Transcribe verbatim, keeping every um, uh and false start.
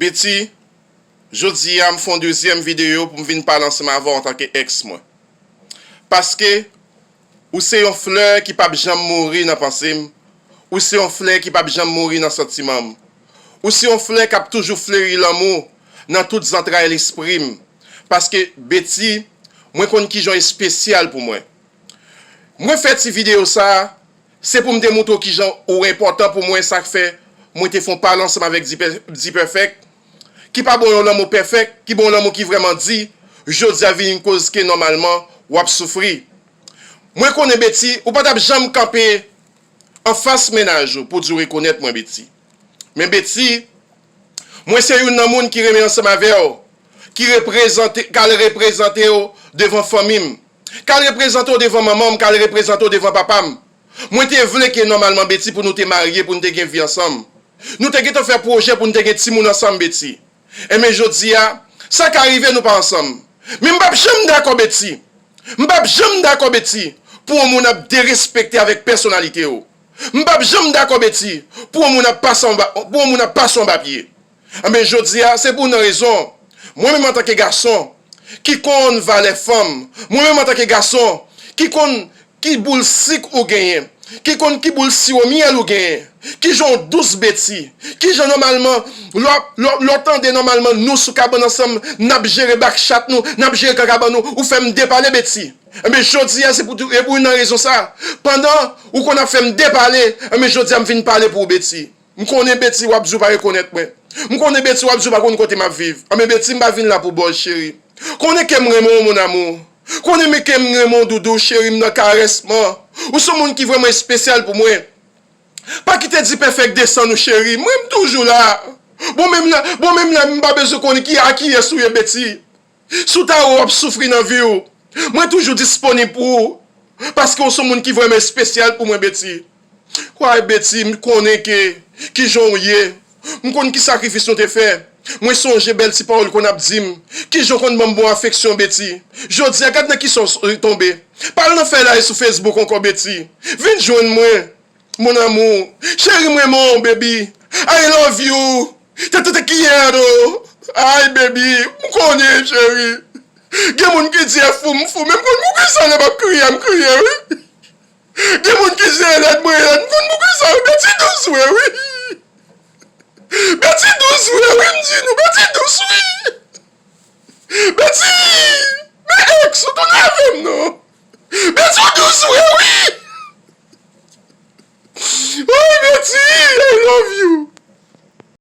Betty, jodi a m fè yon dezyèm videyo pou m vin pale ansanm avè w antanke èks mwen. Paske ou se yon flè ki p ap janm mouri nan panse m. Ou se yon flè ki p ap janm mouri nan santiman m. Ou se yon flè k ap toujou fleri lanmou nan tout zantray lespri m. Paske, Betty, mwen konn kijan w espesyal pou mwen. Mwen fè ti videyo sa a, se pou m te montre w kijan ou enpòtan pou mwen, sa k fè mwen te fè yon pale ansanm avèk D-Perfect, ki pa ba w yon lanmou pèfèk, ki ba w yon lanmou ki vrèman di, jodi a vin yon koz ke nòmalman w ap soufri. Mwen konnen, Betty, ou pa t ap janm kanpe anfas mennaj ou pou di w rekonèt mwen, Betty. Men, Betty, mwen se youn nan moun ki renmen ansanm avè w, ki reprezante, k al reprezante w devan fanmi m, k al reprezante w devan manman m, k al reprezante w devan papa m. Mwen te vle ke nòmalman, Betty, pou nou te marye, pou nou te gen vi ansanm. Nou te gentan fè pwojè pou nou te gen timoun ansanm, Betty. Enben, jodi a, sa ka rive nou pa ansanm. Men m p ap janm dakò, Betty. M p ap janm dakò, Betty, pou yon moun ap derespekte avèk pèsonalite w. M p ap janm dakò, Betty, pou yon moun ap pase anba, pou yon moun ap pase anba pye. Enben, jodi a, se pou yon rezon. Mwen menm antanke gason, ki konn valè fanm, mwen menm antanke gason, ki konn ki boul sik ou genyen, ki konn ki boul siwo myèl ou genyen, kijan w dous, Betty, kijan nòmalman, lè w ap, lè w, lè w tande nòmalman nou sou kabann ansanm, n ap jere bak chat nou, n ap jere kakabann nou, ou fè m depale, Betty. Enben, jodi a, se pou, e pou youn nan rezon sa. Pandan ou konn ap fè m depale, enben, jodi a, m vin pale pou ou, Betty. M konnen, Betty, w ap di w pa rekonèt mwen. M konnen, Betty, w ap di w pa konn kote m ap viv. Enben, Betty, m pa vin la pou buzz, cheri. Konnen ke m renmen w, mon amour. Konnen men ke m renmen w, doudou, cheri m nan, karès mwen. Ou se yon moun ki vrèman espesyal pou mwen. Pa kite D-Perfect desann ou, cheri. Mwen, m toujou la. Bon, menm la, bon, menm la, m pa bezwen konnen ki, a kiyès ou ye, Betty. Si w ta wè w ap soufri nan vi w, mwen toujou disponib pou ou, paske w se yon moun ki vrèman espesyal pou mwen, Betty. Way, Betty, m konnen ke, kijan w ye. M konn ki sakrifis nou te fè. Mwen sonje bèl ti pawòl konn ap di m. Kijan w konn ban m bon afeksyon, Betty. Jodi a, gad nan kisa w s-, tonbe. Pa al nan fè live sou Facebook ankò, Betty. Vin jwenn mwen. Mon amour, cheri, m renmen w, baby. I love you. Te, te, te quiero. Ay, baby, m konnen, cheri. Gen moun ki di e fou m fou, men m konn poukisa lè m ap kriye, m kriye, wi. Gen moun ki di e lèd, mwen lèd, m konn poukisa, wi. Betty dous vre, wi. Betty dous vre, wi, m di nou, Betty dous, wi. Betty, men èks ou tounen avè m, non. Betty dous vre, wi. Woy, Betty, I love you.